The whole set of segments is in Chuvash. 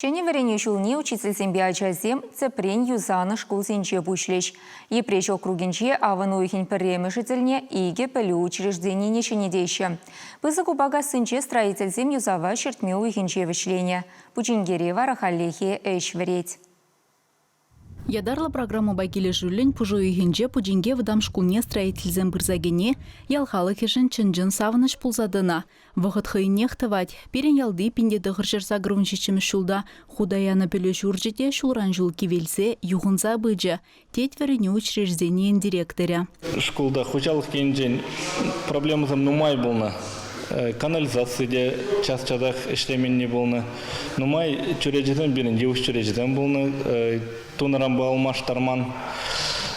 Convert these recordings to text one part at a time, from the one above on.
Ҫӗнӗ вӗренӳ ҫулне учительсемпе ачасем тӗпрен юсанӑ шкулсенче пуҫлӗҫ. Йӗпреҫ округӗнче авӑн уйӑхӗн пӗрремӗшӗ тӗлне икӗ пӗлӳ учрежденине ҫӗнетеҫҫӗ. Пысӑк Упакассинче строительсем юсава ҫӗртме уйӑхӗнче вӗҫленӗ. Пучинкере вара хальлӗхе ӗҫ вӗрет. Ятарлӑ программӑпа килӗшӳллӗн пуш уйӑхӗнче Пучинке вӑтам шкулне строительсем пырса кӗни ял халӑхӗшӗн чӑн-чӑн савӑнӑҫ пулса тӑнӑ. Вӑхӑт хӑйӗннех тӑвать. Пирӗн ялти 1987 ҫулта хута янӑ пӗлӳ ҫурчӗ те ҫулран-ҫул кивелсе, юхӑнса пычӗ, тет вӗренӳ учрежденийӗн директорӗ. Шкулта хуҫалӑх енчен проблемӑсем нумай пулнӑ. Канализаци те час-часах ӗҫлеменни пулнӑ. Нумай чӳречесем пирӗн йывӑҫ чӳречесем пулнӑ, тунӑранпа ылмаштарман.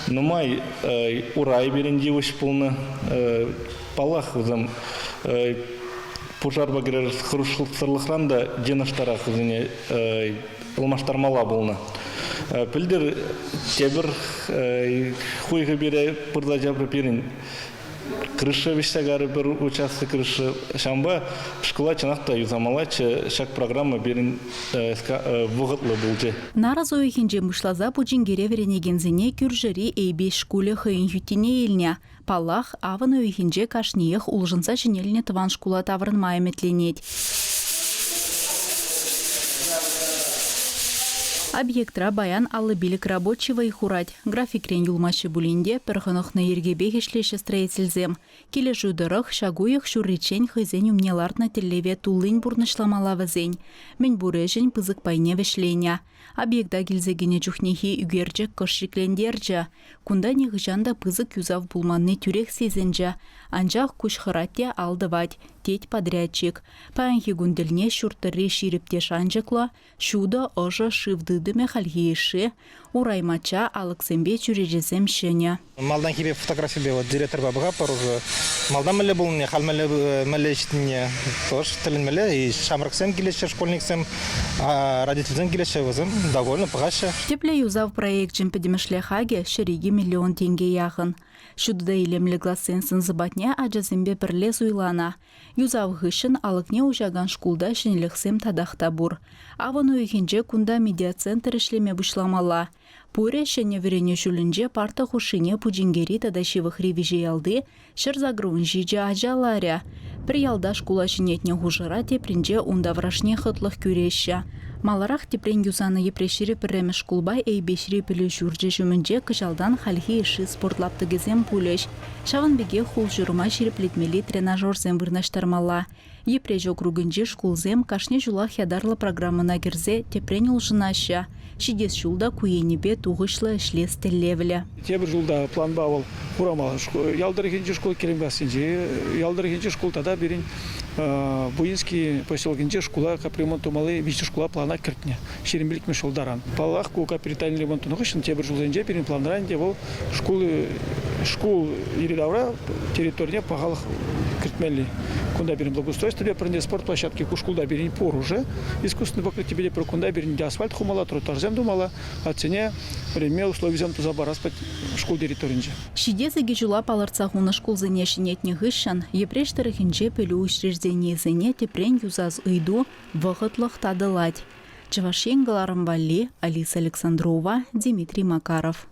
Нумай урай пирӗн йывӑҫ пулнӑ. Паллах, вӗсем пушарпа кӗрешес хӑрушсӑрлӑхран та йӑнӑштарах вӗсене ылмаштармалла пулнӑ. Пӗлтӗр тепӗр хуйхӑ пире пырса ҫапрӗ пирӗн крыша вӗҫсе карӗ пӗр участок крыша. Ҫавӑнпа шкула чӑнах та юсамаллаччӗ. Ҫак программа пирӗн вӑхӑтлӑ пулчӗ. Нарӑс уйӑхӗнчен пуҫласа Пучинкере вӗренекенсене кӳршӗри Эйпеҫ шкулӗ хӑйӗн хӳттине илнӗ. Паллах, авӑн уйӑхӗнче кашниех улшӑнса ҫӗнелнӗ тӑван шкула таврӑнма ӗмӗтленет. Объектра паян 55 рабочи вӑй хурать. Графикрен юлмаҫҫӗ пулин те пӗр хӑнӑхнӑ йӗркепех ӗҫлеҫҫӗ строительсем. Килӗшӳ тӑрӑх, ҫак уйӑх ҫурриччен хӑйсен умне лартнӑ тӗллеве туллин пурнӑҫламалла вӗсен. Мӗнпур ӗҫӗн пысӑк пайне вӗҫленӗ. Объекта килсе кӗнӗ чухнехи ӳкерчӗк кӑшт шиклентерчӗ. Кунта нихӑҫан та пысӑк юсав пулманни тӳрех сисӗнчӗ. Анчах куҫ хӑрать те ал тӑвать, тет подрядчик. Паянхи кун тӗлне ҫурт тӑрри ҫирӗп те шанчӑклӑ, ҫутӑ, ӑшӑ шыв тытӑмӗ хальхи йышши, урай мачча, алӑксемпе чӳречесем ҫӗнӗ. Малтанхипе фотографипе вот директорпа пӑхатпӑр уже. Малтан мӗнле пулнине, халь мӗнле, мӗнле ҫитнине тоже тӗлӗнмелле. И ҫамрӑксем килеҫҫӗ, школьниксем, родительсем килеҫҫӗ, вӗсем довольны, пӑхаҫҫӗ. Тӗплӗ юсав проекчӗн пӗтӗмӗшле хакӗ 102 миллион тенке яхӑн. Ҫутӑ та илемлӗ классен сӑн-сӑпатне ачасемпе пӗрле суйланӑ. Юсав хыҫҫӑн алӑкне уҫакан шкулта ҫӗнӗлӗхсем татах та пур. Авӑн уйӑхӗнче кунта медиацентр ӗҫлеме пуҫламалла. Пурӗ ҫӗнӗ вӗренӳ ҫулӗнче парта хушшине Пучинкери тата ҫывӑхри виҫӗ ялти 187 ача ларӗ. Пӗр ялта шкула ҫӗнетнӗ хушӑра тепринче ун таврашне хӑтлӑх кӳреҫҫӗ. Маларах тӗпрен юсанӑ Йӗпреҫри пӗрремӗш шкулпа Эйпеҫри пӗлӳ ҫурчӗ ҫумӗнче кӑҫалтан хальхи йышши спорт лаптӑкӗсем пулӗҫ. Ҫавӑн пекех хул-ҫурӑма ҫирӗплетмелли тренажерсем вырнаҫтармалла. Йӗпреҫ округӗнчи шкулсем кашни ҫулах ятарлӑ программӑна кӗрсе тӗпрен улшӑнаҫҫӗ. Ҫитес ҫул та ку енӗпе тухӑҫлӑ ӗҫлес тӗллевлӗ. Тепӗр ҫулта планпа вӑл Хурамал ял тӑрӑхӗнчи шкул, Керенкассинчи ял тӑрӑхӗнчи шкул тата пирӗн Буински поселокӗнчи шкула капремонт тумалли виҫӗ шкула плана кӗртнӗ 25-мӗш ҫултаран. Паллах, ку капитальный ремонт тунӑ хыҫҫӑн тепӗр ҫулсенче пирӗн планра ӗнтӗ вӑл шкул шкул йӗри-тавра территорине пахалӑх кӗртмелли. Кунта пирӗн благоустройство те пӗрне спорт площадки ку шкулта пирӗн пур уже. Искусственный покрытипе те пӗр кунта пирӗн те асфальт хумалла, тротуарсем тумалла, атьсене вӗренме условисем туса парас шкул территоринче. Ҫитес икӗ ҫула палӑртса хунӑ шкулсене ҫӗнетнӗ хыҫҫӑн Йӗпреҫ тӑрӑхӗнче пӗлӳ учрежденийӗсене тӗпрен юсас ыйту вӑхӑтлӑх татӑлать. Чӑваш Ен кӑларӑм валли Алиса Александрова, Дмитрий Макаров.